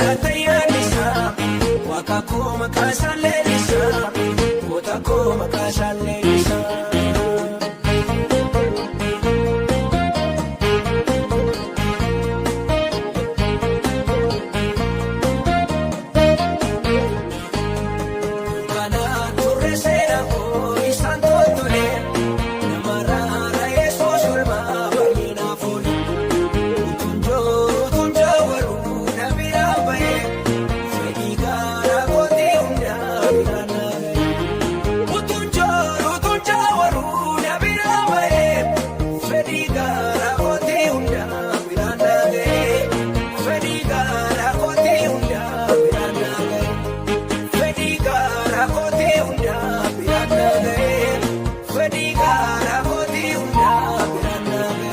narraa tayyaan isaa Waaqa koo maqaa isaan leellisaa Goota koo maqaa isaan leellisaa. Kana turre seera koo isaan toltole namarraa Yesuus olmaa baay'inaaf oolu. Utuun jooru utuun jaawaru na biraa ba'ee fedhii garaa kootii hundaa biraan na ga'e. Utuun jooru utuun jaawaru na biraa ba'ee fedhii garaa kootii hundaa biraan na ga'e. Fedhii garaa kootii hundaa biraan na ga'e. Fedhii garaa kootii hundaa biraan na ga'e. Fedhii garaa kootii hundaa biraan na ga'e.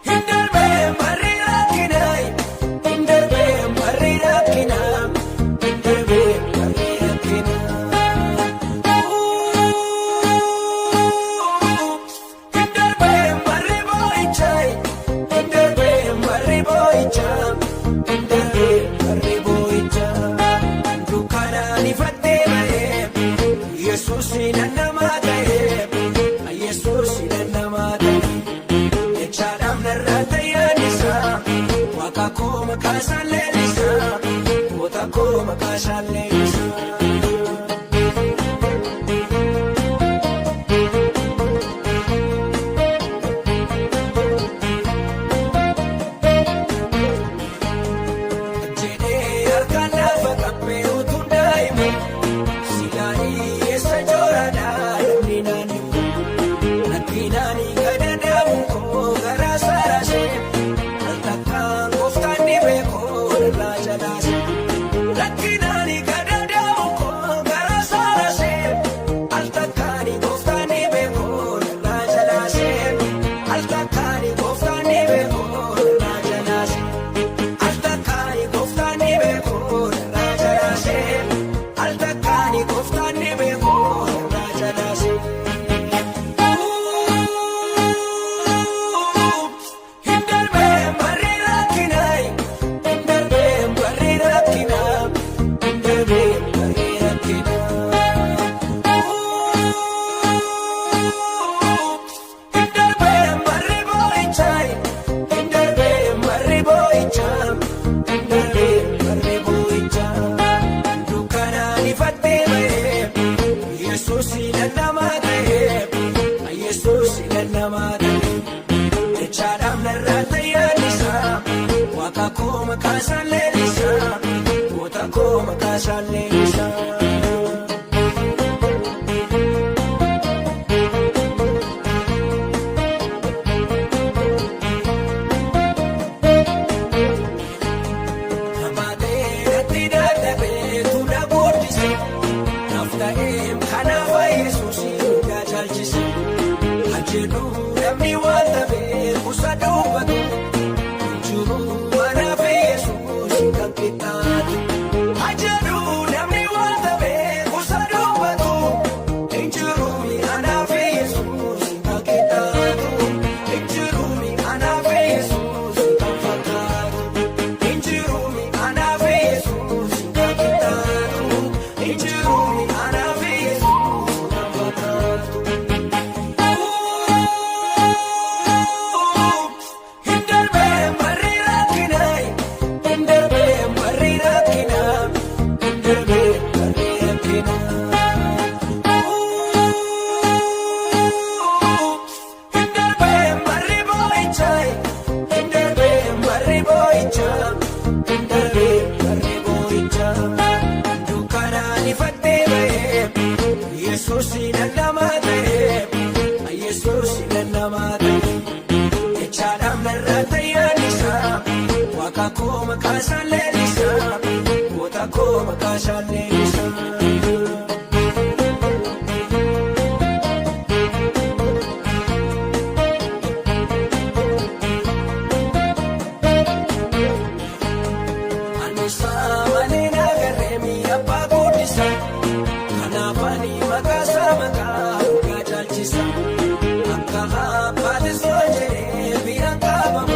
Hin darbee barri rakkinaa, hin darbee barri rakkinaa, hin darbee barri rakkinaa. Hin darbee barri boo'ichaa, hin darbee barri boo'ichaa, hin darbee barri boo'ichaa. Dukkanaan ifattee ba'ee, Yesuus namaa ta'ee, Yesuus namaa ta'ee. Jechaadhaaf narraa tayyaan isaa, Waaqa koo maqaa isaan leellisaa, Goota koo maqaa isaan leellisaa. Jedhee harkaan lafa qabbee utuun daa'imu silaalii eessa jooraadhaa namni naannoo rakkinaan gadadaamu koo garaa saraasee al takkaan gooftaan ni beekoo narraa jalaase rakkinaan gadadaamu koo garaa saraasee al takkaan gooftaan ni beekoo narraa jalaase al takkaan gooftaan ni beekoo narraa jalaase. Al takkaani gooftaan ni beekoo narraa jalaasee. Al takkaani gooftaan ni beekoo narraa jalaasee. Hin darbee barri rakkinaa, hin darbee barri rakkinaa, hin darbee barri rakkinaa. Hin darbee barri boo'ichaa, hin darbee barri boo'ichaa, hin darbee barri boo'ichaa. Dukkanaan ifattee ba'ee, Yesuus namaa ta'ee, Yesuus namaa ta'ee. Jechaadhaaf narraa tayyaan isaa, Waaqa koo maqaa isaan leellisaa, Goota koo maqaa isaan leellisaa. Habaatee natti dadhabee tuula guddise naaf ta'ee kanaaf Yesuus hundaa caalchise. Ajjeedu namni waan ta'eef kuusa dubbatu jiru manaaf Yesuus kan qixxaatu. Ajjeedu namni waan ta'eef kuusa dubbatu jiru anaaf Yesuus kan qixxaatu. Jiru anaaf Yesuus kan fakkaatu. Injirumi anaaf Yesuus kan qixxaatu. Injirumi anaaf Yesuus kan fakkaatu. Hin darbee barri rakkinaa, hin darbee barri rakkinaa, hin darbee barri rakkinaa. Hin darbee barri boo'ichaa, hin darbee barri boo'ichaa, hin darbee barri boo'ichaa. Dukkanaan ifattee ba'ee, Yesuus namaa ta'ee, Yesuus namaa ta'ee. Jechaadhaaf narraa tayyaan isaa, Waaqa koo maqaa isaan leellisaa, Goota koo maqaa isaan leellisaa. Annisaa malee nagarree mi'a abbaa guddisa. Kanaaf ani maqaa isaa maqaa dhugaa caalchisa. Akka abbaati soo jedhee bira qabamu.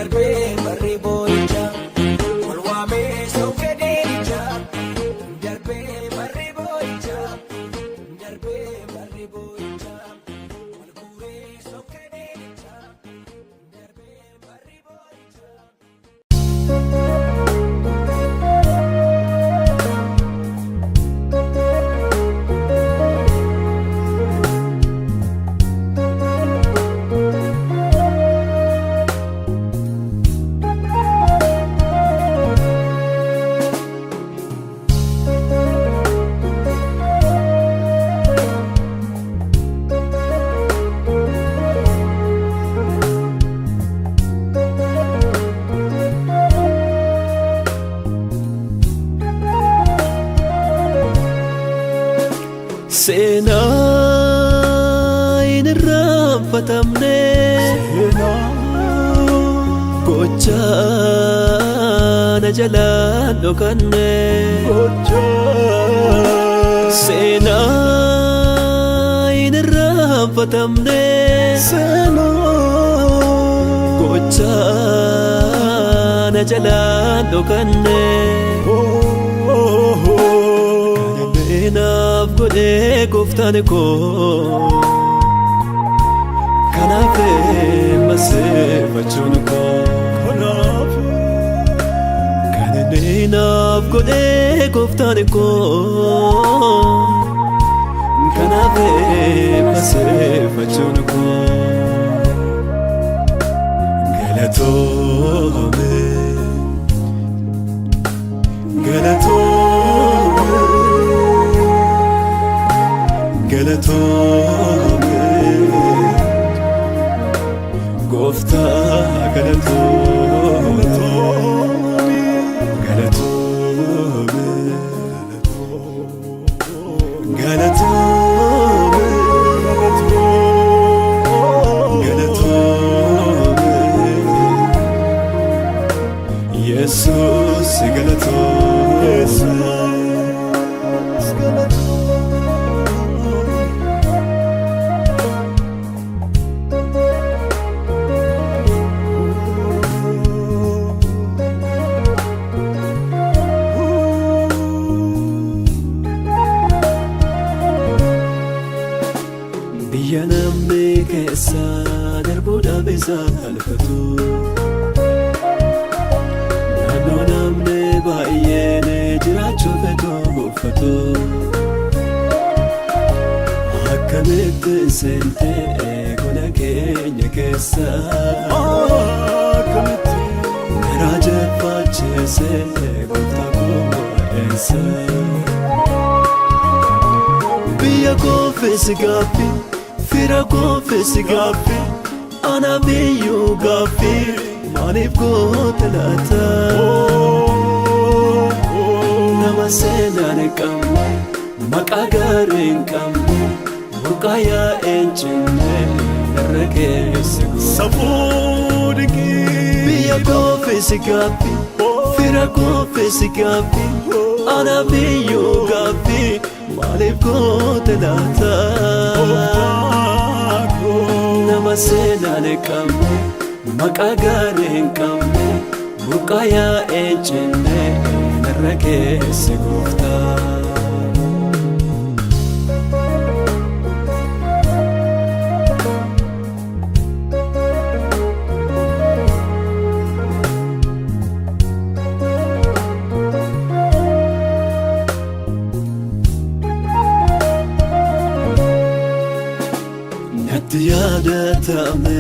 Darbee barri boo'ichaa ol waamee sokkee diinichaa. Darbee barri boo'ichaa, darbee barri boo'ichaa wal guuree sokkee diinichaa. Darbee barri boo'ichaa. Seenaa hin irraanfatamne, gochaa na jalaan dhokanne. Seenaa hin irraanfatamne, gochaa na jalaan dhokanne. Naaf godhee gooftaan koo, kanaaf maseeffachuun koo. Kan inni naaf godhee gooftaan koo, kanaaf maseeffachuun koo. Galatoome, galatoome, galatoome, gooftaa galatoome, galatoome, galatoome, galatoome, Yesuus galatoome. Biyya namni keessa darbuudhaaf isa alfatu. Naannoo namni baay'een jiraachuu fedhu uffatu. Akkamitti seentee gola keenya keessa? Garaa jeffachiisee gooftaa koo eessa? Biyya koofis gaaffii, fira koofis gaaffii, ana biyyuu gaaffii, maaliif goote laata? Nama seenaan hin qabne, maqaa gaarii hin qabne, burqaa yaa'een cinne irra keessa goota. Safuu dinqii. Biyya koofis gaaffii, fira koofis gaaffii, ana biyyuu gaaffii, maaliif goote laata? Nama seenaan hin qabne, maqaa gaarii hin qabne, burqaa yaa'een cinne irra keessa gooftaa. Natti yaadatame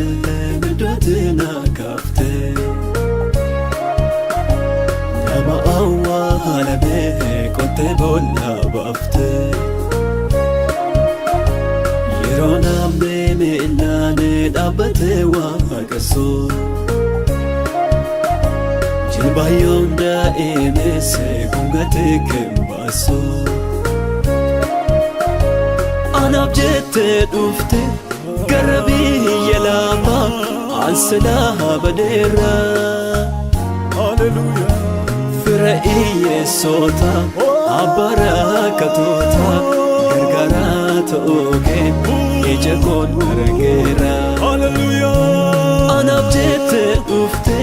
iddootti na kaafte, nama awwaalame qottee boolla baafte. Yeroo namni miilaan dhaabbatee waaqessu, jilbaayyoon daa'imesse gongatee kembaasu. Anaaf jettee dhufte gara biyya lafaa, ansilaa badeera. Hallelujah. Fira hiyyeessota, abbaa rakkatoota, gargaaraa ta'uu kee ija koon argeera. Hallelujah. Anaaf jettee dhufte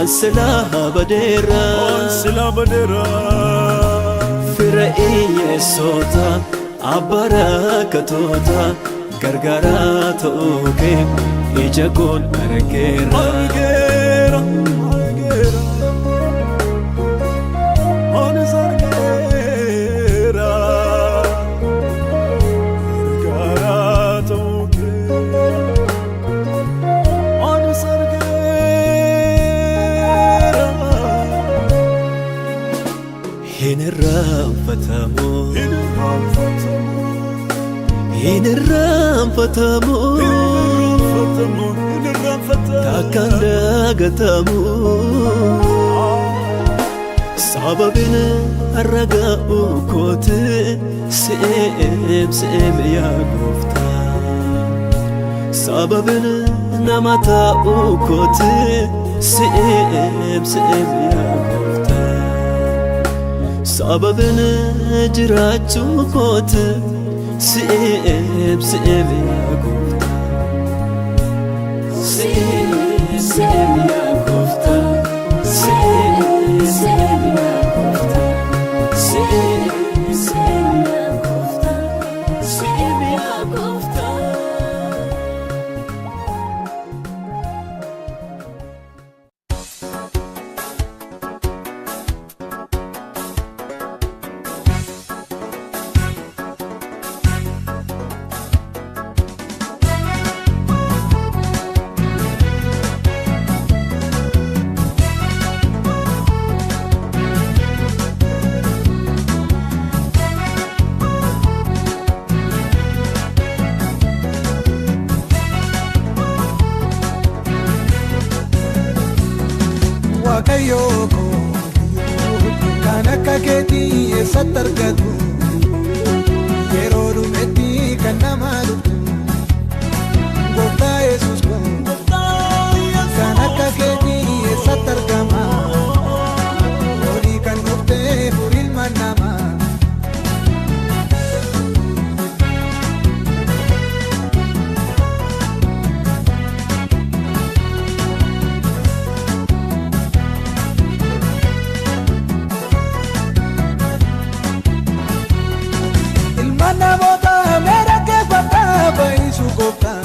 Ansilaa badeera. Ansilaa badeera. Fira hiyyeessota abbaa rakkatoota gargaaraa ta'uu kee ija koon argeera. Argeera, argeera. Anis argeera. Gargaaraa ta'uu kee. Anis argeera. Hin irraanfatamu. Hin irraanfatamu. Hin irraanfatamu. Hin irraanfatamu. Hin irraanfatamu. Takkaan dagatamu. Sababiin har'a ga'u kooti si'eem si'eem yaa gooftaa. Sababiin nama ta'u kooti si'eem si'eem yaa gooftaa. Sababiin jiraachuu kooti si'eem si'eem yaa gooftaa. Si'eem si'eem yaa gooftaa. Si'eem si'eem yaa gooftaa. Si'eem si'eem yaa gooftaa. Si'eem yaa gooftaa. Waaqayyoo koo, kan akka keetii eessatti argatu? Yeroo dhumetti kan nama dhuftu, Gooftaa Yesuus koo, kan akka keetii eessatti argama? Olii kan dhuftee furii ilma namaa. Ilmaan namoota meera keeffadhaa baay'isu gooftaa.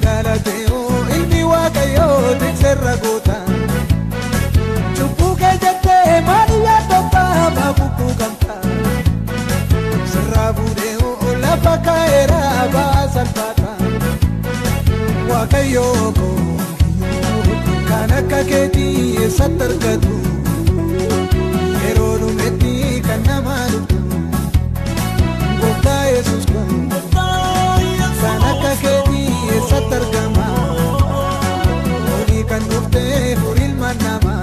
Dhalateeoo ilmi Waaqayyoo tikseerra goota. Cubbuu kee jettee maaliif yaaddoftaa maaf gamtaa? Sirraa fuudhee lafa kaa'eera ba'aa salphaata. Waaqayyoo koo, kan akka keetii eessatti argatu? Yeroo dhumetti kan nama dhuftu, Gooftaa Yesuus koo, kan akka keetii eessatti argama? Olii kan dhuftee furii ilma namaa.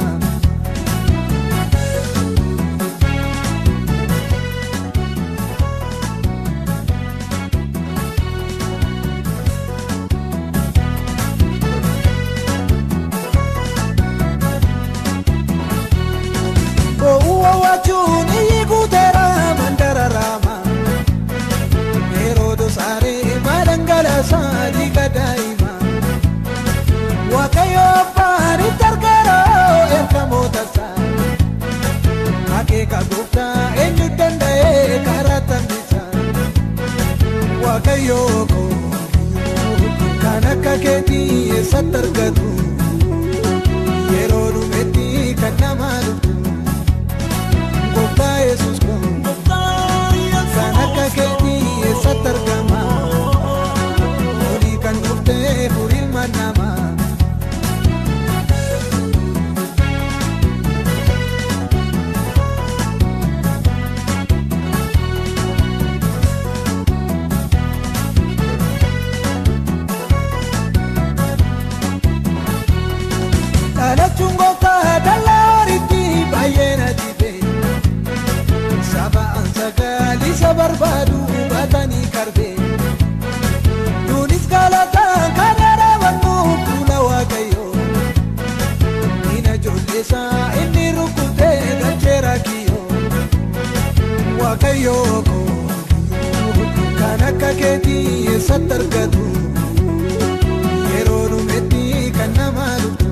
Bo'uu waachuun iyyi guuteera mandara raama. Yeroo saaree madhangalaasaa dhiiga daa'ima. Waaqayyo abbaan itti argeera ergamoota isaa. Akeeka gooftaa eenyu danda'ee karaa tambisa? Waaqayyo koo, kan akka keetii eessatti argatu? Yeroo dhumetti kan nama dhuftu, Gooftaa Yesuus koo, kan akka keetii eessatti argama? Olii kan dhuftee furii ilma namaa. Dhalachuun gooftaa dallaa horiitti baay'ee na dhibe. Saba ansagal isa barbaadu baatanii karbe. Nuunis galataan kan dhaabannu fuula Waaqayyoo. Ina ijoolleessaa inni rukutee galcheera kiyyoo. Waaqayyoo koo, kan akka keetii eessatti argatu? Yeroo dhumetti kan nama dhuftu,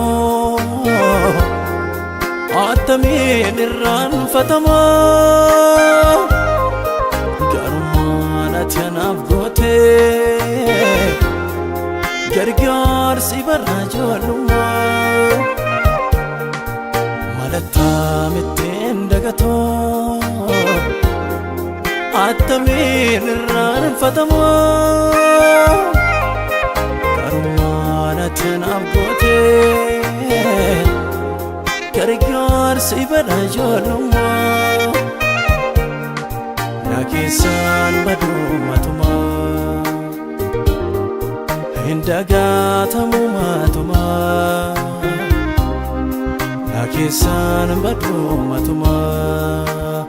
dagatoo attamiin irraanfatama Gaarummaan ati anaaf goote gargaarsi bara ijoollummaa Malattaa mittiin dagatoo attamiin irraanfatama Gaarummaan ati anaaf goote gargaarsi bara ijoollummaa Na keessaan baduu matumaa hin dagatamu matumaa Na keessaan baduu matumaa.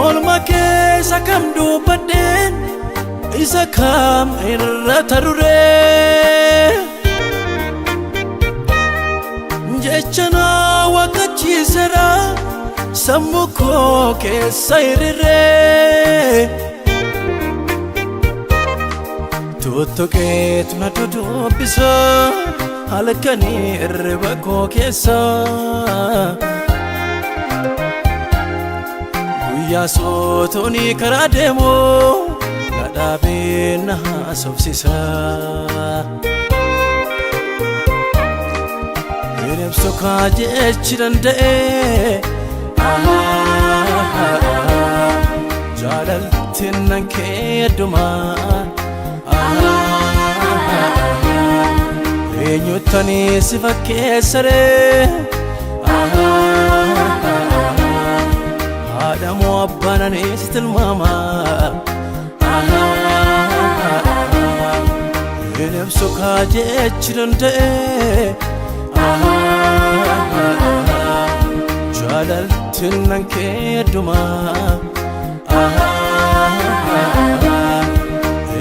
Oolmaa keessa kam dubbadheen isa kam irra taruree jecha na waqachiiseera sammuu koo keessa hiriiree tuttuqeetu na dudubbisa halkanii hirriba koo keessa. Guyyaa sootooni karaa deemu na dhaabee na haasofsiisa. Hin ibsu kaa jechi danda'e jaalaltiin nan kee addumaa eenyuttanii si fakkeessaree. Haadha moo abbaan ani si tilmaama Hin ibsu kaa jechi danda'e Jaalaltiin nan kee addumaa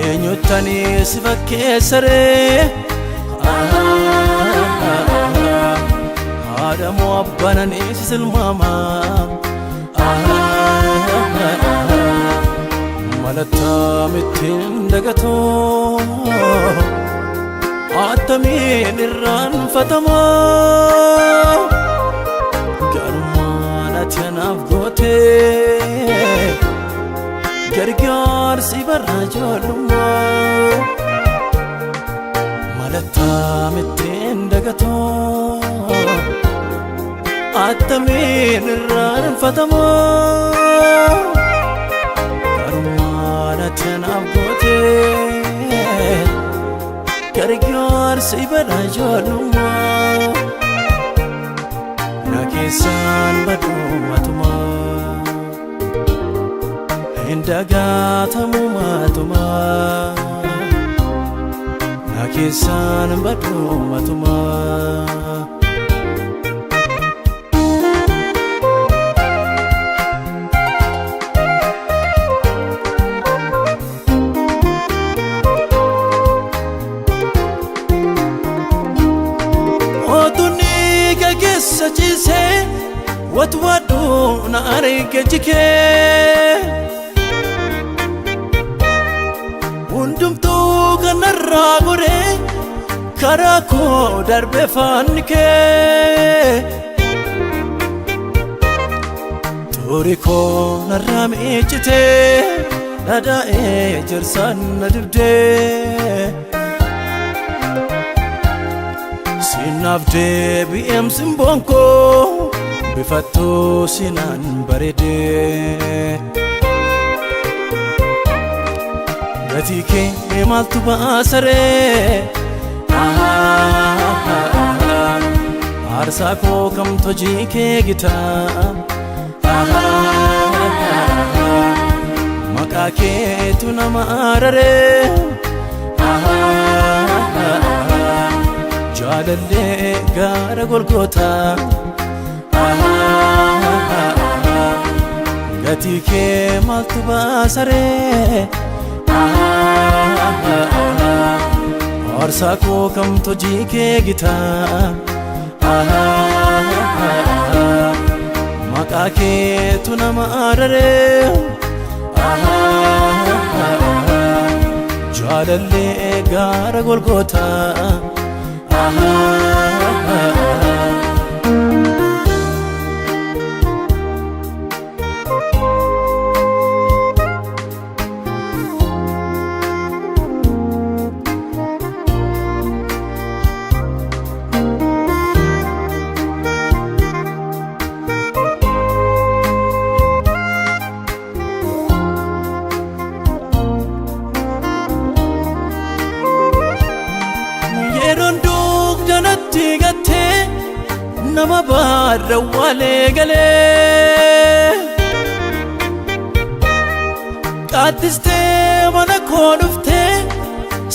Eenyuttanii si fakkeessaree Haadha moo abbaan ani si tilmaama Malattaa mittiin dagatoo attamiin irraanfatama Gaarummaan ati anaaf goote gargaarsi bara ijoollummaa Malattaa mittiin dagatoo attamiin irraanfatama Gaarummaan ati anaaf goote gargaarsi bara ijoollummaa Na keessaan baduu matumaa hin dagatamu matumaa Na keessaan baduu matumaa. Otuun gaggeessa ciisee watwaadhu na arge jikee Hundumtuu kanarraa goree karaa koo darbe faanni kee Xurii koo narraa miiccitee dhadhaa'ee jirsaan na dibdee Sinaaf deebi'eem simboon koo bifattuu sinaan bareedee Gatii kee maaltu baasaree Aarsaa koo kamtu hojii kee gitaa Maqaa keetu nama araree Jaalallee gaara Golgootaa Gatii kee maaltu baasaree Aarsaa koo kamtu hojii kee gitaa. Maqaa keetu nama araree jaalallee gaara Golgootaa. Yeroon dugdanatti gattee nama baarra walee galee qaattistee mana koo dhuftee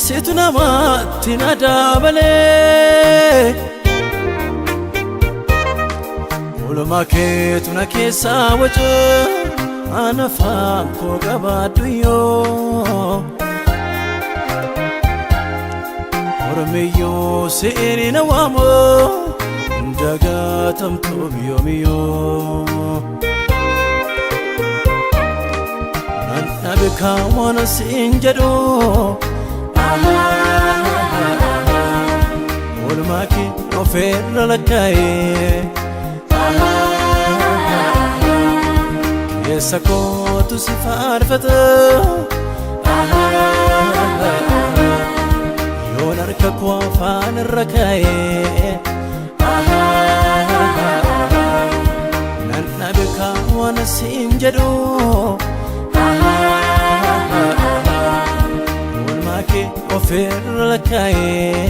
situ namatti na dabalee oolmaa keetu na keessaa waca ana afaan koo qabaadhu yoo. Oromiyyoo seeni na waamoo dagatamtuu biyyoomiyoo. Nan dhabe kaawwan siin jedhu oolmaa kee ofirra lakkaa'ee keessa kootu si faarfata. Yoon harka koo afaan irra kaa'ee nan dhabe kaawwan siin jedhu oolmaa kee ofirra lakkaa'ee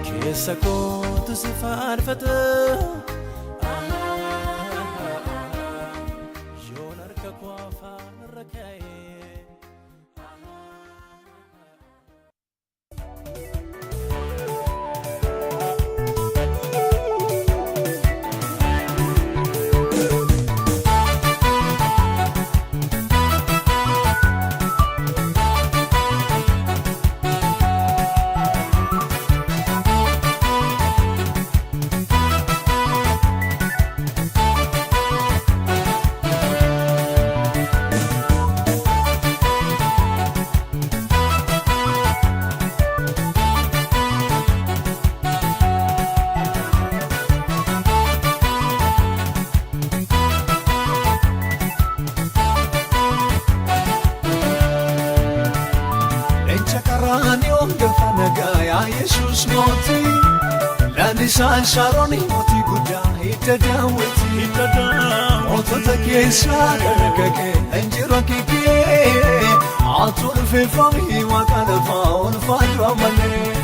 keessa kootu si faarfata. Yoon harka koo afaan irra kaa'ee. Leenca qaraaniyoon gafa nagaa yaa Yesuus mootii. Lalisaan Shaaroon mootii guddaa hidda daawwiti. Mootota keessaa kan akka kee hin jiru akka kee. Atu ulfeeffamii waaqa lafaa ulfaadhu ammallee.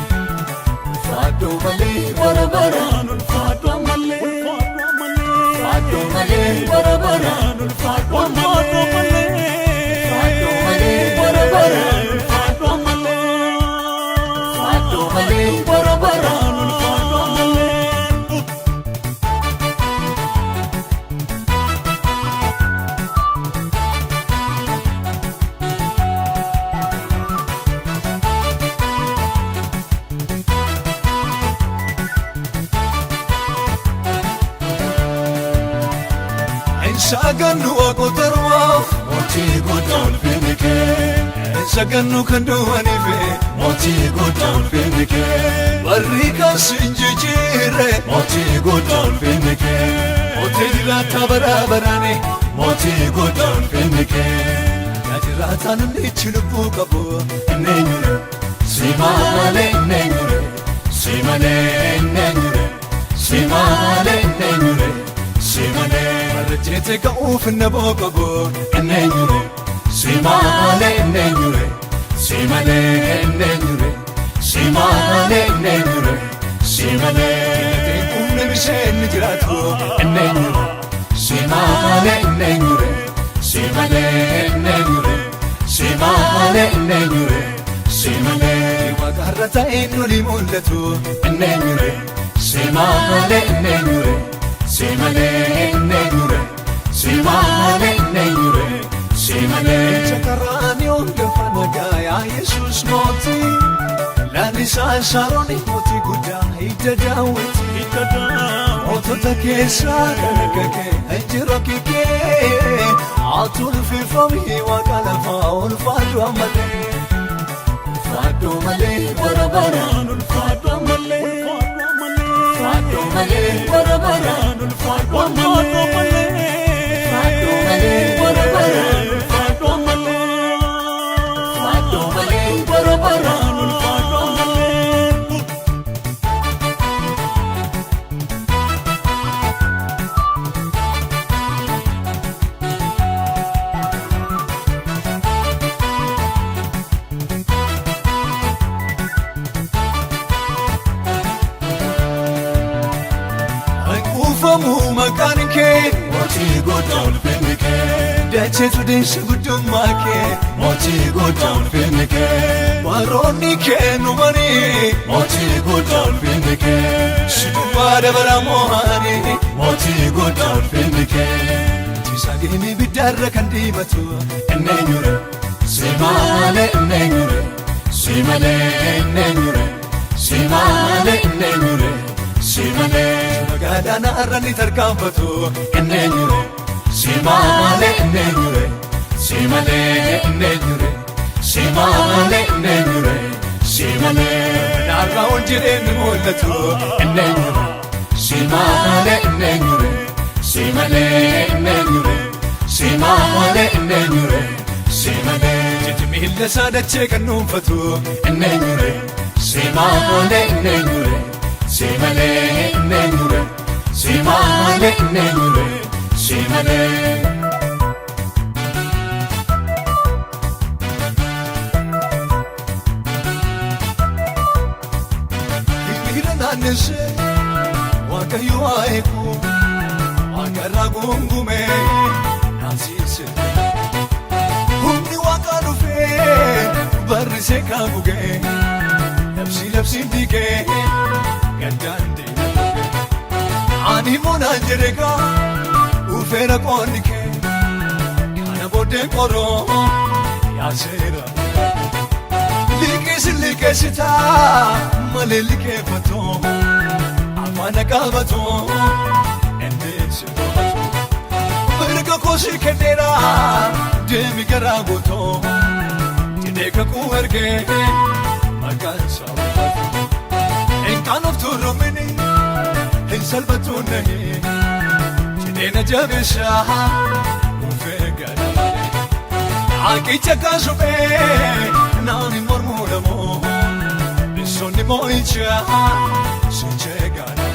Ulfaadhu malee bara baraan ulfaadhu ammallee. Ulfaadhu malee bara baraan ulfaadhu ammallee. Ulfaadhu malee bara baraan ulfaadhu ammallee. Ulfaadhu malee bara baraan ulfaadhu ammallee. Sagannu waaqota ormaaf mootii guddaa ulfinni kee. Sagannu kan du'aniif mootii guddaa ulfinni kee. Barri kan sin jijjiirre mootii guddaa ulfinni kee. Mootii jiraataa bara baraani mootii guddaa ulfinni kee. Yaa jiraataa namni ichi lubbuu qabu inni eenyure si malee inni eenyure si malee inni eenyure si malee inni eenyure si malee. Barreessite ka'uuf na booqabu inni eenyure si malee inni eenyure si malee inni eenyure si malee inni eenyure si malee. Humna bisheen ni jiraatu inni eenyure si malee inni eenyure si malee inni eenyure si malee inni eenyure si malee. Waaqarra ta'een nuli mul'atu inni eenyure si malee inni eenyure si malee inni eenyure si malee inni eenyure si malee. Chakaraaniyoon gafa nagaa yaa Yesuus mootii. Maqaan isaa Shaaroon mootii guddaa hidda Daawit. Mootota keessaa kan akka kee hin jiru kikee. Ati ulfeeffami waaqa lafaa ulfaadhu ammallee. Ulfaadhu malee bara baraan ulfaadhu ammallee. Ulfaadhu malee bara baraan ulfaadhu ammallee. Ulfaadhu malee bara baraan ulfaadhu ammallee. Ulfaadhu malee bara baraan ulfaadhu ammallee. Kuufamu maqaan kee mootii guddaa ulfinni kee. Dacheetu deessi guddummaa kee mootii guddaa ulfinni kee. Baroonni kee numanii mootii guddaa ulfinni kee. Si duwwaa dabara moo'anii mootii guddaa ulfinni kee. Tisaageen ibiddaarra kan diimatu inni eenyure? Si malee inni eenyure? Si malee inni eenyure? Si malee inni eenyure? Si malee. Magaalaan har'a ni tarkaanfatu inni eenyure? Si malee inni eenyure? Si malee inni eenyure? Si malee inni eenyure? Si malee. Naarraa ol jedhee ni mul'atu inni eenyure? Si malee inni eenyure? Si malee inni eenyure? Si malee inni eenyure? Si malee. Jechi miila isaa dachee kan dhuunfatu inni eenyure? Si malee inni eenyure? Si malee inni eenyure? Si malee inni eenyure? Si malee. Hiriira naannessee Waaqayyo haa eegu waaqarraa gungumee naasise. Humni waaqaa dhufee barrisee kaagugee labsii labsiin diigee gaddaan deema. Ani moonaan jedhe gaa dhufeera qoonni kee kana booddee qoroo yaaseera. Liqeessi liqeessitaa malee liqeeffatoo afaan qabatoo indeessi to'atu. Mirga koosii kenneera deemi garaa guutoo jedhee kakuu ergee maqaan isaa ulfaatu. Hin qaanoftu rommini hin salphatu nahi jedhee na jabeessaa dhufee gara malee. Haaqicha kaasumee naan hin mormuu lamoo bisoonni moo'ichaa sichee gaara.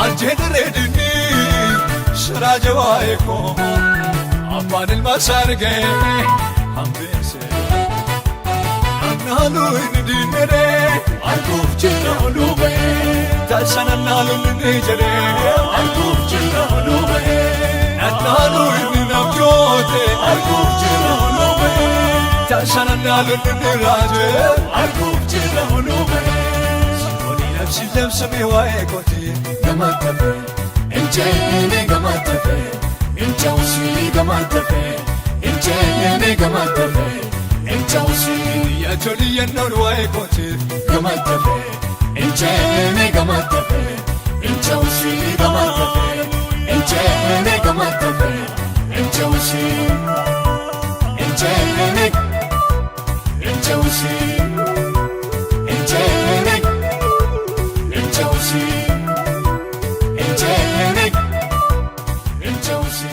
Arjee dinni siraa jawaa'ee koo abbaan ilma isaa argee hambise. Nannaalu inni diinneree arguuf jira oluu ba'ee. Taasisan nannaalu inni jedhee arguuf jira oluu ba'ee. Nannaalu inni nabjoote arguuf jira oluu ba'ee. Taasisan nannaalu inni raajee arguuf jira oluu ba'ee. Simooni labsi labsamee waa'ee kooti Gamatafe, injeene gamatafe, inchausi gamatafe, injeene gamatafe, inchausi Yaa toli yennoon waa'ee kootiif gamatafe, injeene gamatafe, inchausi gamatafe, injeene gamatafe, inchausi, injeene, inchausi, injeene, inchausi. Injeene, inchausi.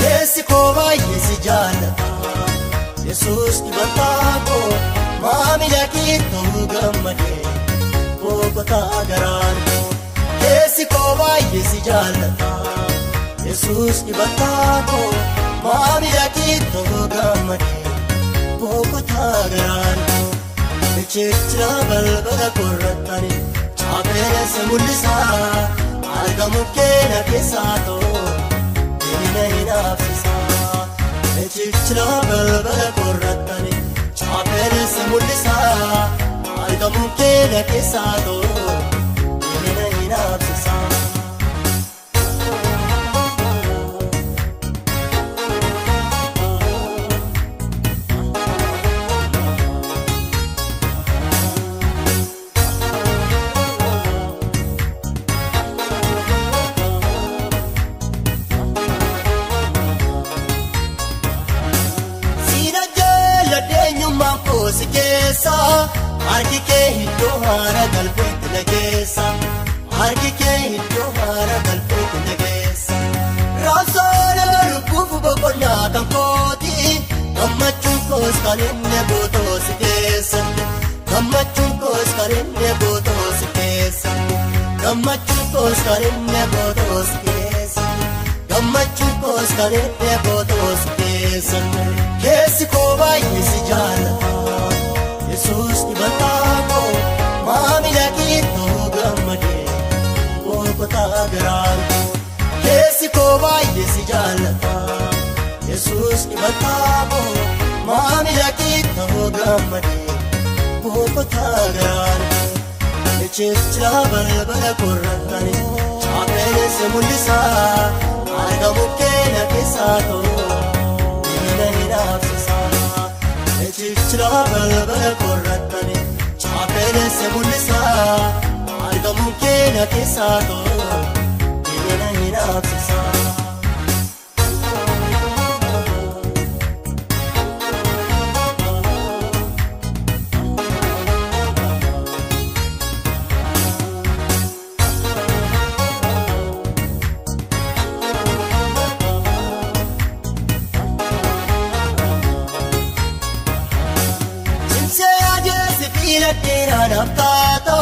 Keessi koo baay'ee si jaallata. Yesuus dibataa koo maamila kee ta'uu gammadee boqotaa garaan koo. Keessi koo baay'ee si jaallata. Yesuus dibataa koo maamila kee ta'uu gammadee Boqotaa garaan koo. Bichira balbala korratani chaapheessa mul'isaa argamu keena keessaa too deemina hin hafsisaa. Bichira balbala korratani chaapheessa mul'isaa argamu keena keessaa too deemina hin hafsisaa. Siina jaalladhe eenyummaan koo si keessa harki kee iddoo haara galfeetti na geessa harki kee iddoo haara galfeetti na geessa. Raabsoon lubbuuf boqonnaa kan kooti gammachuun koos kan inni guutuu si keessatti gammachuun koos kan inni guutuu si keessatti gammachuun koos kan inni guutuu si keessatti. Gammachuun koos kan inni guutuu si keessatti. Keessi koo baay'ee si jaallata. Yesuus dibataa koo maamila kiittoo gammadee boqotaa garaan koo. Keessi koo baay'ee si jaallata. Yesuus dibataa koo maamila kiittoo gammadee boqotaa garaan koo. Bichira balbala korratani chaapheessa mul'isaa argamu keena keessaa too deemina hin hafsisaa. Bichira balbala korratani chaapheessa mul'isaa argamu keena keessaa too deemina hin hafsisaa. Cimsee adeemsi filadheeraan haftaata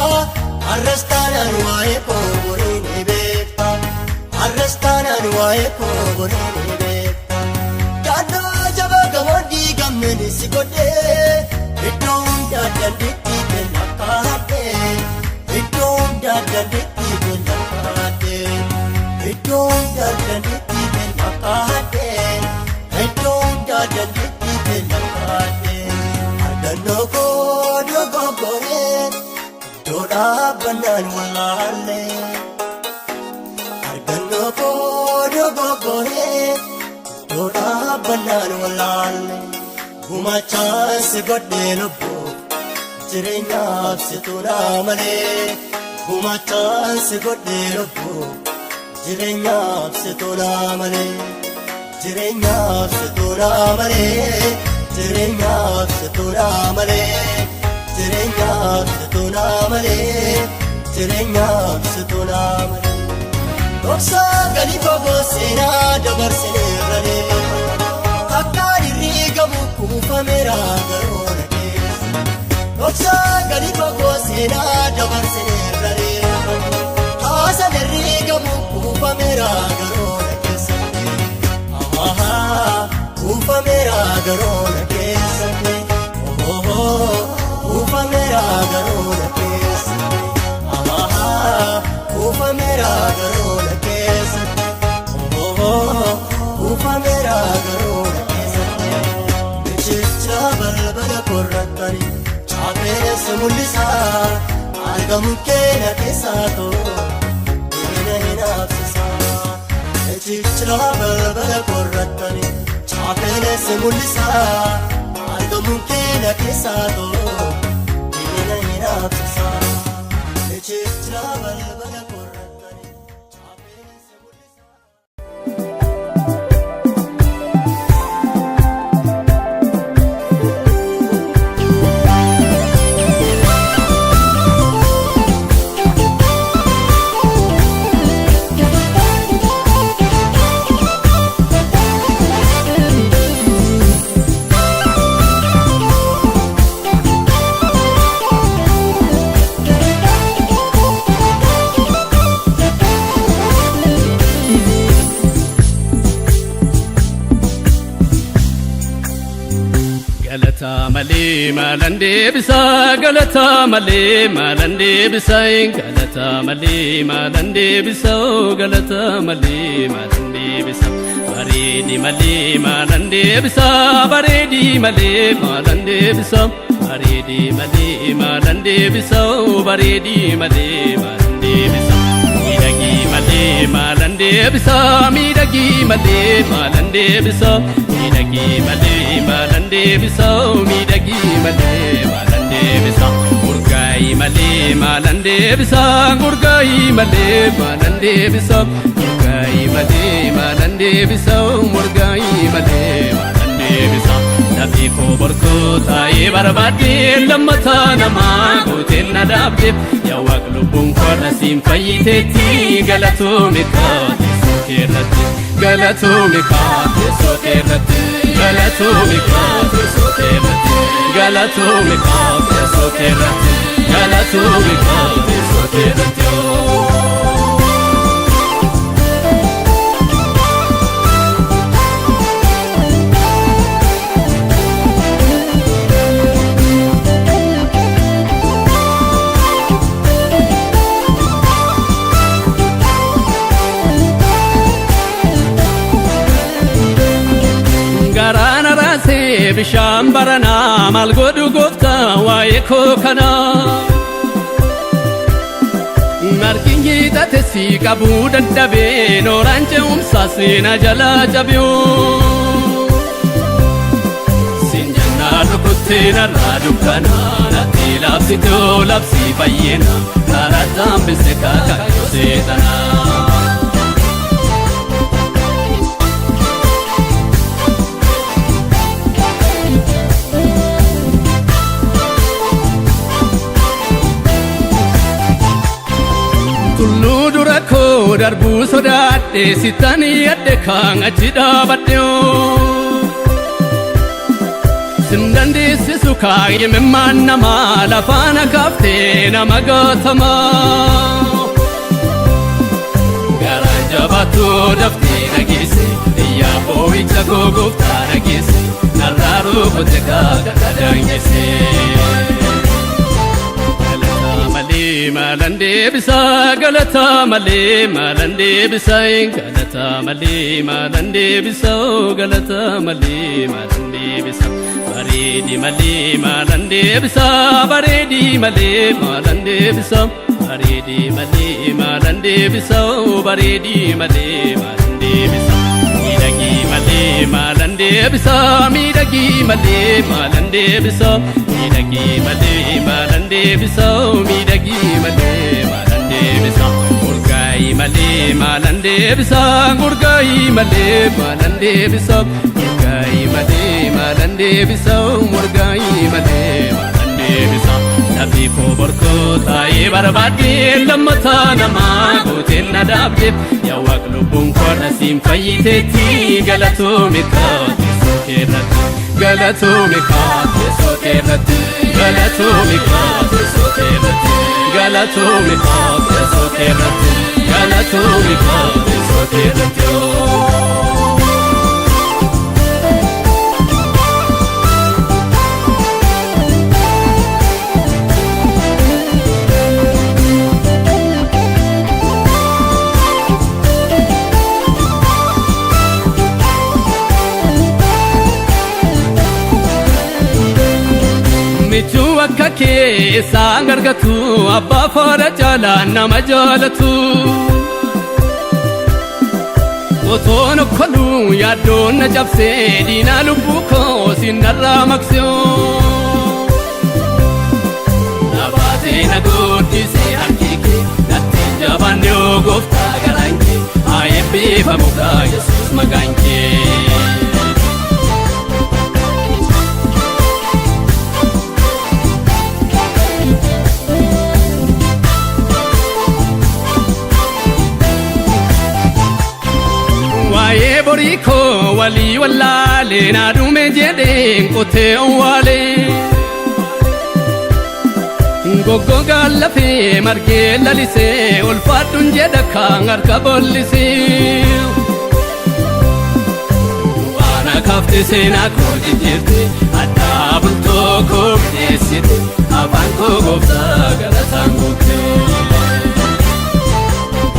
Arrastaanaan waa'ee koo borii ni beekta Arrastaanaan waa'ee koo borii ni beekta Daandoo jabaa gamoon diigamne ni si godhee Iddoo hundaa dandeettii kenna kaadhee Iddoo hundaa dandeettii kenna kaadhee Iddoo hundaa dandeettii kenna kaadhee Iddoo hundaa dandeettii kenna kaadhee Argannoo koo dogoggoree iddoo dhaabbannaan wallaallee. Argannoo koo dogoggoree iddoo dhaabbannaan wallaallee. Gumaachaan si godhee lubbuu jireenyaaf si tuunaa malee. Gumaachaan si godhee lubbuu jireenyaaf si tuunaa malee. Jireenyaaf si tuunaa malee. Jireenyaaf si tuunaa malee. Jireenyaaf si tuunaa malee. Jireenyaaf si tuunaa malee. Dhoksaa gadi fagoo seenaa dabarsineerralee. Akka dirriigamu kuufameera garuu na keessa. Dhoksaa gadi fagoo seenaa dabarsineerralee. Haasa dirriigamu kuufameera garuu na keessatti. Ahaa kuufameera garuu na keessatti. Ohoo kuufameera garuu na keessatti. Ahaa kuufameera garuu na keessatti. Ohoo kuufameera garuu na keessatti. Bichira balbala korratani chaapheessa mul'isaa argamu keena keessaa too deemina hin hafsisaa. Bichira balbala korratani chaapheessa mul'isaa argamu keena keessaa too deemina hin hafsisaa. Bichira balbala korratani chaapheessa mul'isaa. Thank you. Malee maalan deebisaa, galata malee maalan deebisaa, galata malee maalan deebisaa, galata malee maalan deebisaa. Bareedi malee maalan deebisaa, bareedi malee maalan deebisaa, bareedi malee maalan deebisaa, bareedi malee maalan deebisaa. Miidhagii malee maalan deebisaa, miidhagii malee maalan deebisaa, miidhagii malee maalan deebisaa, miidhagii malee maalan deebisaa. Urgaa'ii malee maalan deebisaa, urgaa'ii malee maalan deebisaa, urgaa'ii malee maalan deebisaa, urgaa'ii malee maalan deebisaa. Lafti koo borkoo taa'ee barbaadde, lammataa namaa gooteen na dhaabde. Yaa Waaq, lubbuun koodha siin fayyiteetti, galatoome teessoo keerratti, galatoome teessoo keerratti, galatoome teessoo keerratti, galatoome teessoo keerratti, galatoome teessoo keerratti. Garaana raasee bishaan baranaa, maal godhu gooftaa waa'ee koo kanaa? Margi hiixate si qabuu dadhabee, nooraan ce'umsaa seena jalaa cabiu. Sinjannaa rukuttee narraa dukkanaa, natti labsitoo labsii fayyina, karaa hambise kaakayyoo seexanaa. Tulluu dura koo darbuu sodaadhe, sittan yadde kaan achi dhaabadhe. Sin dandeessisu kaayimimmaan namaa, lafaana kaaftee nama gaatamaa. Garaan jabaattu daftee nageesse, iyyaa boo'icha koo gooftaa nageesse, narraa rukutte kaaka daangesse. Galata malee maalan deebisaa, galata malee maalan deebisaa, galata malee maalan deebisaa, galata malee maalan deebisaa. Bareedi malee maalan deebisaa, bareedi malee maalan deebisaa, bareedi malee maalan deebisaa, bareedi malee maalan deebisaa. Miidhagii malee maalan deebisaa, miidhagii malee maalan deebisaa, miidhagii malee maalan deebisaa, miidhagii malee maalan deebisaa. Urgaa'ii malee maalan deebisaa, urgaa'ii malee maalan deebisaa, urgaa'ii malee maalan deebisaa, urgaa'ii malee maalan deebisaa. Lafti koo borkoo taa'ee barbaadde, lammataa namaa gooteen na dhaabde. Yaa Waaq, lubbuun koodha siin fayyiteetti, galatoome teessoo keerratti, galatoome teessoo keerratti, galatoome teessoo keerratti, galatoome teessoo keerratti, galatoome teessoo keerratti. Michuu akka kee isaan gargatu, abbaa faara caalaa nama jaalatu. Otoon okkoluu yaaddoon na cabsee, diinaa lubbuu koo sinnarraa maqsee. Nabaatee na guddisee harki kee, natti jabaannee gooftaa garaan kee, haa eebbifamu kaa Yesuus maqaan kee. Waa'ee borii koo walii wallaalee, naa dhume jedheen qotee owwaalee. Goggogaan lafee margee lalisee, ulfaadhuun jedha kaan harka bollisee. Waan akkaafte seenaa koo jijjiirte addaa Oolmaa bultoo koo mi'eessite afaan koo gooftaa galataan guutte.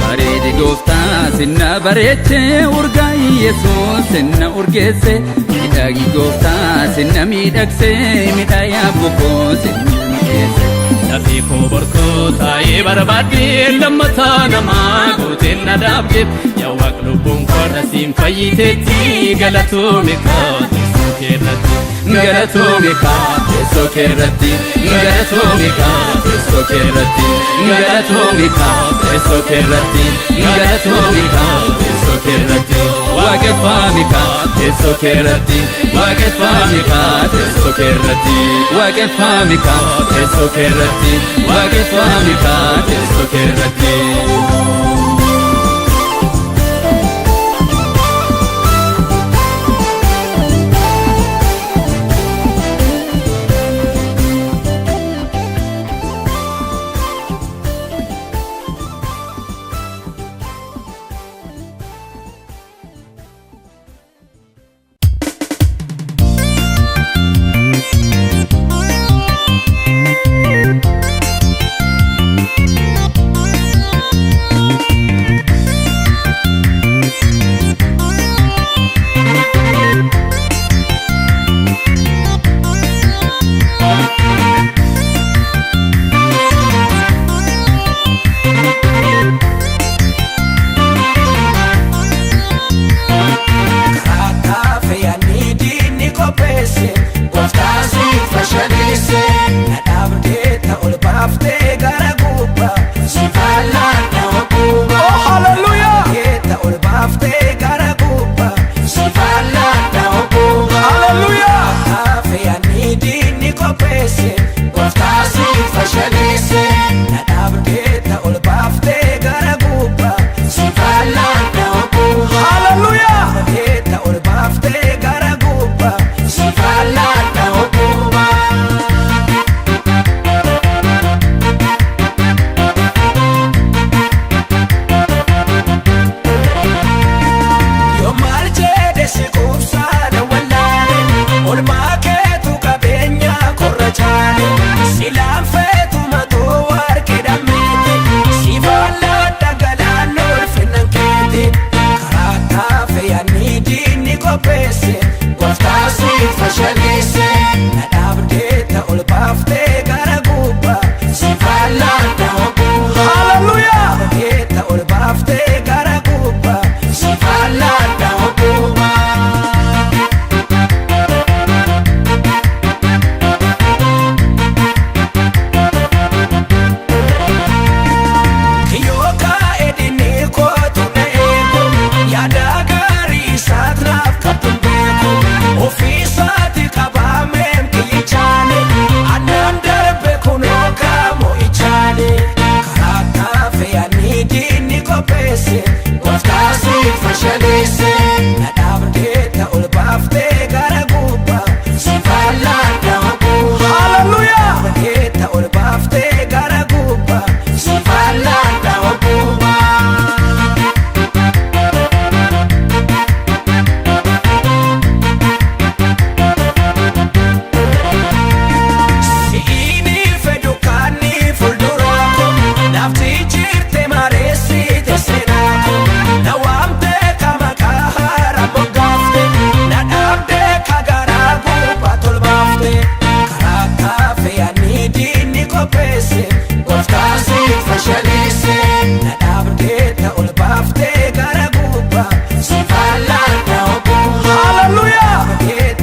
Bareedi gooftaa sinna bareeche urgaayi Yesuus sinna urgeesse miidhagi gooftaa sinna miidhagse miidhayaa bukoo sinna mi'eesse. Lafti koo borkoo taa'ee barbaadde lammataa namaa gooteen na dhaabde yaa waaq lubbuun koodha siin fayyiteetti galatoome kaa teessoo keerratti galatoome kaa teessoo keerratti galatoome kaa teessoo keerratti galatoome kaa teessoo keerratti galatoome kaa teessoo keerratti waaqeffaame kaa teessoo keerratti waaqeffaame kaa teessoo keerratti waaqeffaame kaa teessoo keerratti waaqeffaame kaa teessoo keerratti. Karaa fe'anii diinni qopheesse gooftaa si fashaleesse na dhaabdee ta ol baaftee gara gubbaa si faallaan na wakuuma. Oh, hallelujah! Ta ol baaftee gara gubbaa si faallaan na wakuuma. Hallelujah! Karaa fe'anii diinni qopheesse gooftaa si fashaleesse na dhaabdee ta ol baaftee gara gubbaa si faallaan na wakuuma. Hallelujah! Ta ol baaftee gara gubbaa si faallaan na wakuuma. Yoo maal jedhe si quubsaa na wallaale olmaa keetu qabeenya korra jaale silaan feetu matoo warqee dhammeeti si faallaa dhagalaan ulfinnan keeti karaa taafe yaadni diinni qopheesse gooftaa si fashaleesse na dhaabdee ta ol baaftee gara gubbaa si faallaa na wakuuma. Hallelujah! Ta ol baaftee gara gubbaa si faallaa na wakuuma. Kiyyoo kaa'e dinni kootu na eegu yaada gaarii isaat naaf qabdu beeku ofiisaati qabaameen kiyyichaani annaan darbe kunoo kaamoo ichaani karaa taafe yaadni diinni qopheesse gooftaa si fashaleesse na dhaabdee ta ol baaftee gara gubbaa si faallaan na wakuuma. Hallelujah! Ta ol baaftee gara gubbaa si faallaan na wakuuma. Si'ini fedhu kaanni fuuldura koo naafti jirte mareessite seenaa koo na waamte ka maqaa haaraa moggaafte na dhaabde ka garaa gubbaa tolbaafte karaa taafe yaadni diinni qopheesse gooftaa si fashaleesse na dhaabde ta ol baaftee gara gubbaa si faallaan na wakuuma. Hallelujah!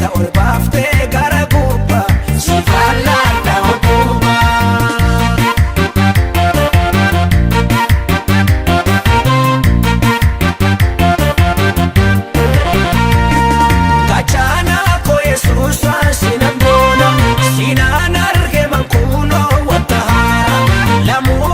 Ta ol baaftee gara gubbaa si faallaan na wakuuma. Gachaana koo Yesuusaan sinan boona sinaan arge mankuunoo wanta haara. Lamuu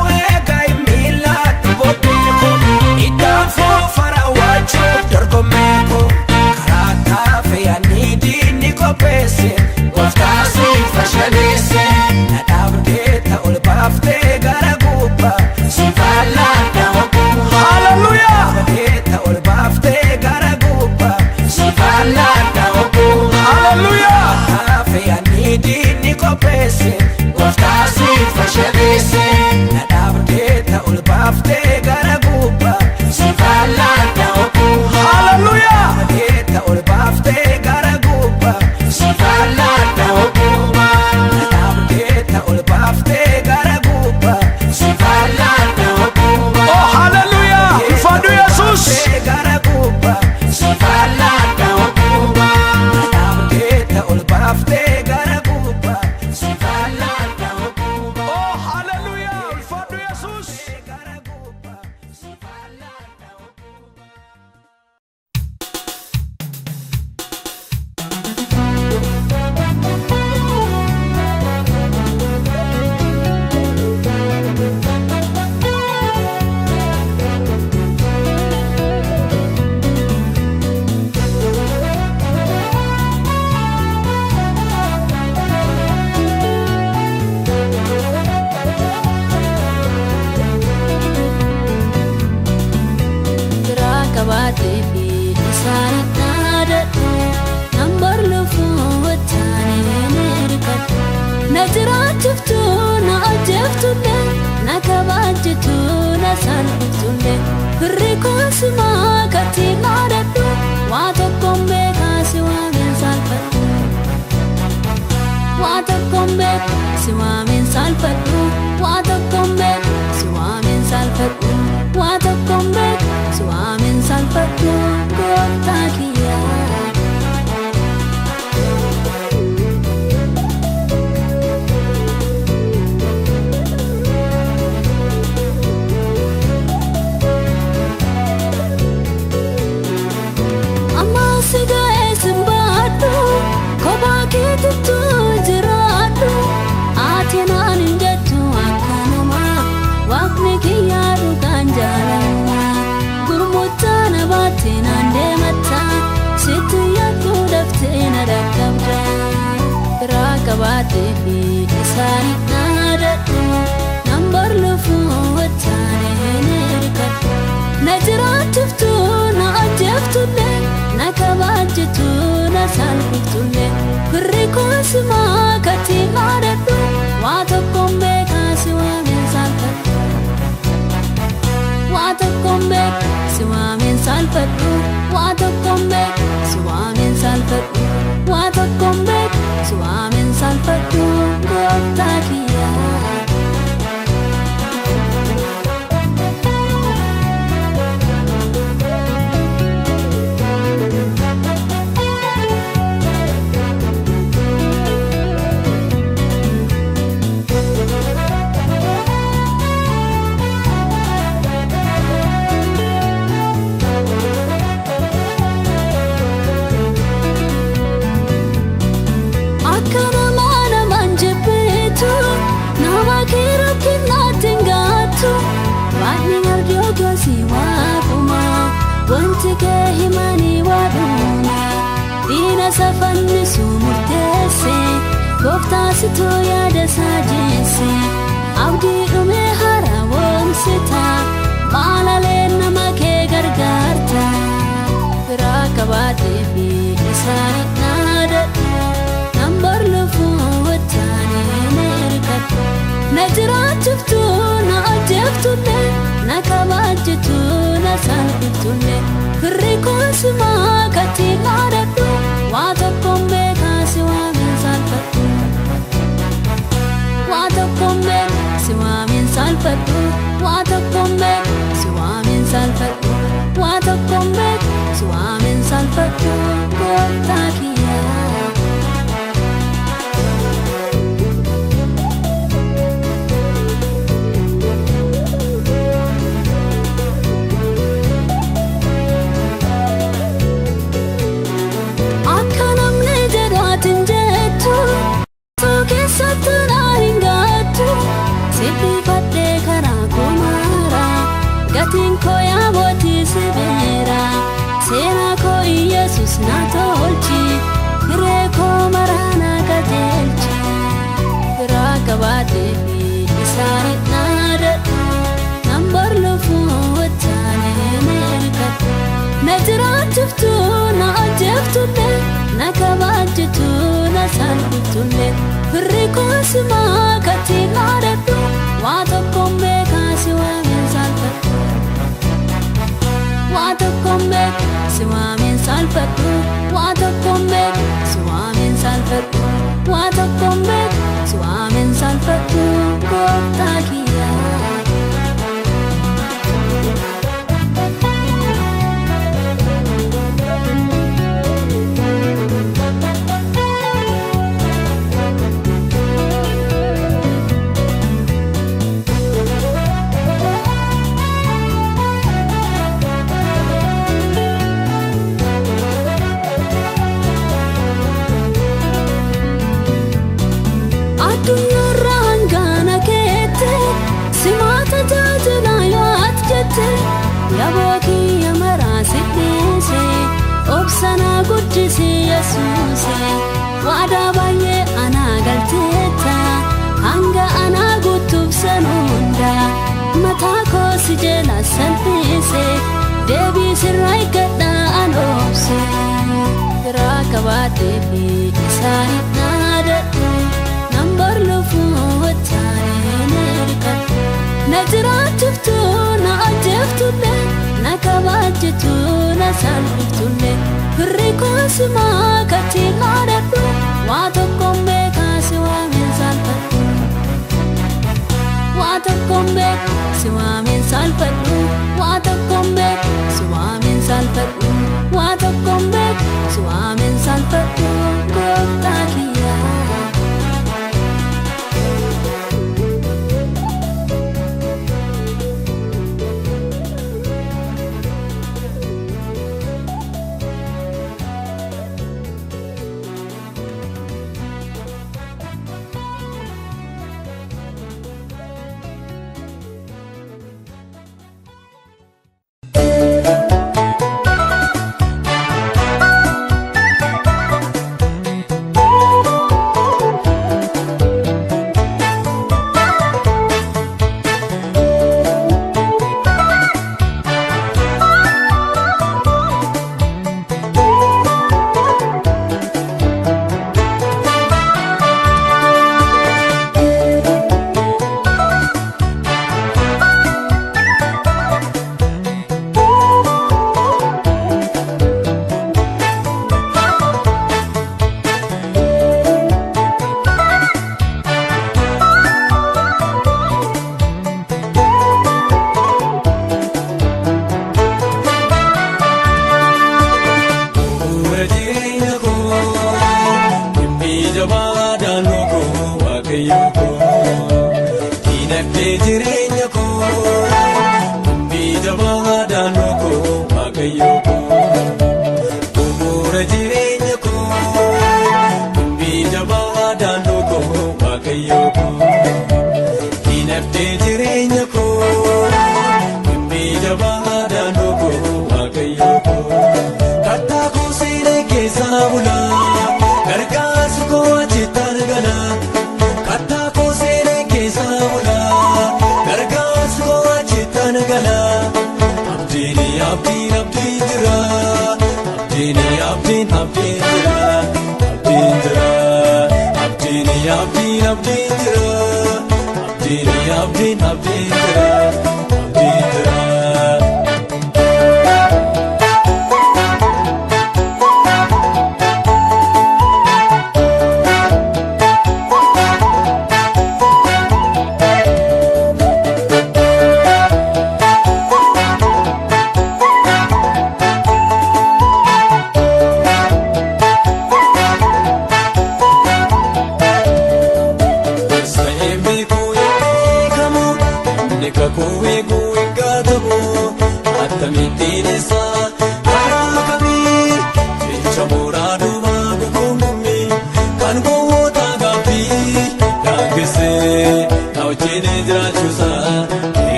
baaftee gara gubbaa si fallaadha ogummaa. Hallelujah. Nadeeta ol baaftee gara gubbaa si fallaadha ogummaa. Nadhaabdeeta ol baaftee gara gubbaa si fallaadha ogummaa. Oh, hallelujah. Ulfaadhu Yesuus. Gara gubbaa si fallaadha ogummaa. Nadhaabdeeta ol baaftee gara gubbaa si fallaadha ogummaa. Oh, hallelujah. Ulfaadhu Yesuus. Gara gubbaa si fallaadha ogummaa. Biraa qabaatee fi isaan dhaadadhu nan barluufuu wajjaanii ni hirkadhu. Na jiraachiftu na ajjeeftullee na kabajjitu na salphiftullee firri koosimaa katti dhaadadhu waa tokkoon beekaa si waameen salphadhu. Waa tokkoon beeku si waameen salphadhu. Waa tokkoon beeku si waameen salphadhu. Waa tokkoon beeku si waameen salphadhu. Gooftaa kiyyaa. Amma si ga'ee sin baadhu kophaa keetittu jiraadhu ati naan hin jettu akka namaa waaqni kiyyaa dhugaan jaalalaa gurmuttaa na baatte naan deematta sitti yaaddu daftee na dhaqqabda biraa qabaatee fi isaan dhaadadhu nan barluufuu wajjaanii hin hirkadhu. Na jiraachiftu na ajjeeftullee na kabajjitu na salphiftullee firri koosimaa katti dhaadadhu waa tokkoon beekaa si waameen salphadhu. Waa tokkoon beeku si waameen salphadhu. Waa tokkoon beeku si waameen salphadhu. Waa tokkoon beeku si waameen salphadhu. Gooftaa kiyyaa. Akka namaa namaan jibbitu nama kee rakkinaatti hin gaattu Waaqni arjoo gosi waaquma wanti kee himanii waadhuma diina safannisu murteesse gooftaa situu yaada isaa jeesse abdii dhumee haarawoomsita maalalee nama kee gargaarta biraa qabaatee fi isaan dhaadadhu nan barluufuu wajjaanii hin hirkadhu. Na jiraachiftu na ajjeeftullee na kabajjitu na salphiftullee firri koosimaa katti dhaadadhu waa tokkoon beekaa si waameen salphadhu. Waa tokkoon beeku si waameen salphadhu. Waa tokkoon beeku si waameen salphadhu. Waa tokkoon beeku si waameen salphadhu. Gooftaa kiyyaa. Akka namni jedhu ati hin jettu Soo keessatti na hin gaattu Sibbifadhee karaa koo maara Gatiin koo yaa mootii si beera Seenaa koo Iyeesus na tolchi Hiree koo maraa na qajeelchi Biraa qabaatee fi isaan dhaadadhu Nan barluufuu wajjaanii hin hirkadhu. Na jiraachiftu na ajjeeftullee na kabajjitu na salphiftullee firri koosimaa katti dhaadadhu waa tokkoon beekaa si waameen salphadhu. Daboo kiyya maraa siddise obsanaa guddise Yesuuse waadaa baay'ee anaa galteetta hanga anaa guutuuf san hunda mataa koo si jala salphise deebii sirraa eeggadha an obse biraa qabaadhee fi isaaniif naadadhe nan barluufuu wattaanee hirkadhe na jiraachiftu na ajjeeftullee na kabajjitu na salphiftullee firri koosimaa katti naadadhu waa tokkoon beekaa si waameen salphadhu waa tokkoon beeku si waameen salphadhu waa tokkoon beeku si waameen salphadhu waa tokkoon beeku si waameen salphadhu gooftaa kiyyaa.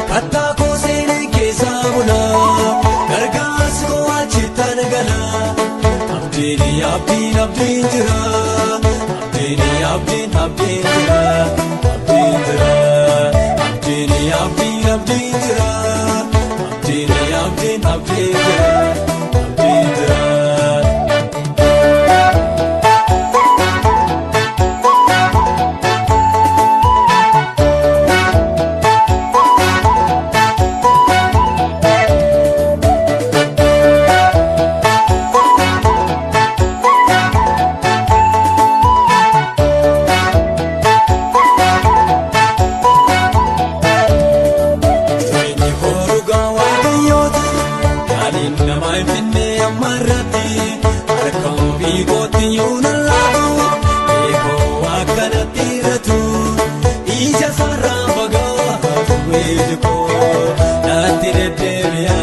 Kattaa koo seenee keessaa bulaa gargaarsi koo achitti argama. abdiin abdiin jira. Abdiin abdiin abdiin jira. Abdiin jira. Abdiin abdiin abdiin jira. Abdiin abdiin abdiin jira. Abdiin jira. Jireenyi koo dhugaa waaqayyooti. Yaaliin nama hin finne amma irratti. Harka ofii kootti yoo nan laatu. Beekoo akkanatti irratu. Ija sarara fagaatu iji koo. Natti deddeebi'a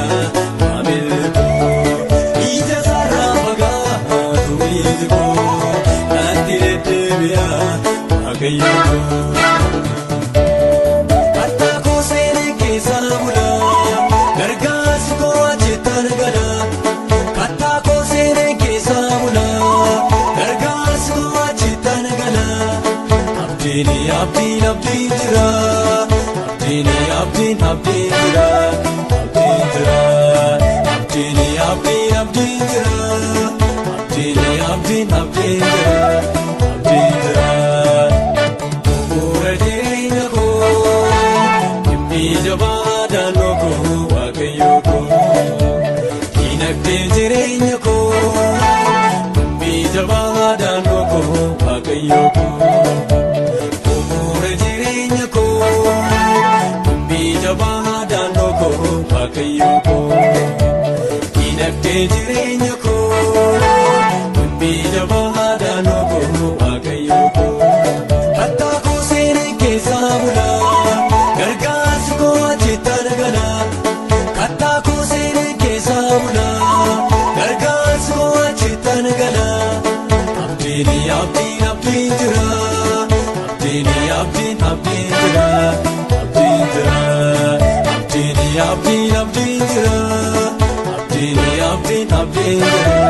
maamilli koo. Ija sarara fagaatu iji koo. Natti deddeebi'a waaqayyo koo. Attaakoo seenee keessa bula, gargaarsi koo achitti argala. Attaakoo seenee keessa bula, gargaarsi koo achitti argala. Abdiin abdiin abdiin jira, abdiin abdiin abdiin jira, abdiin jira. Abdiin abdiin abdiin jira, abdiin abdiin abdiin jira, abdiin jira. Bu'uura jireenya koo, dhimmi jabaa daandoo koo waaqayyo koo. Dinagdee jireenya koo, dhimmi jabaa daandoo koo waaqayyo koo. Bu'uura jireenya koo, dhimmi jabaa daandoo koo waaqayyo koo. Dinagdee jireenya koo, dhimmi jabaa daandoo koo waaqayyo koo. Attaakoo seenee keessa bula, gargaarsi koo achitti argala. Attaakoo seenee keessa bula, gargaarsi koo achitti argala. Abdiin abdiin abdiin jira, abdiin abdiin abdiin jira, abdiin jira. Abdiin abdiin abdiin jira, abdiin abdiin abdiin jira,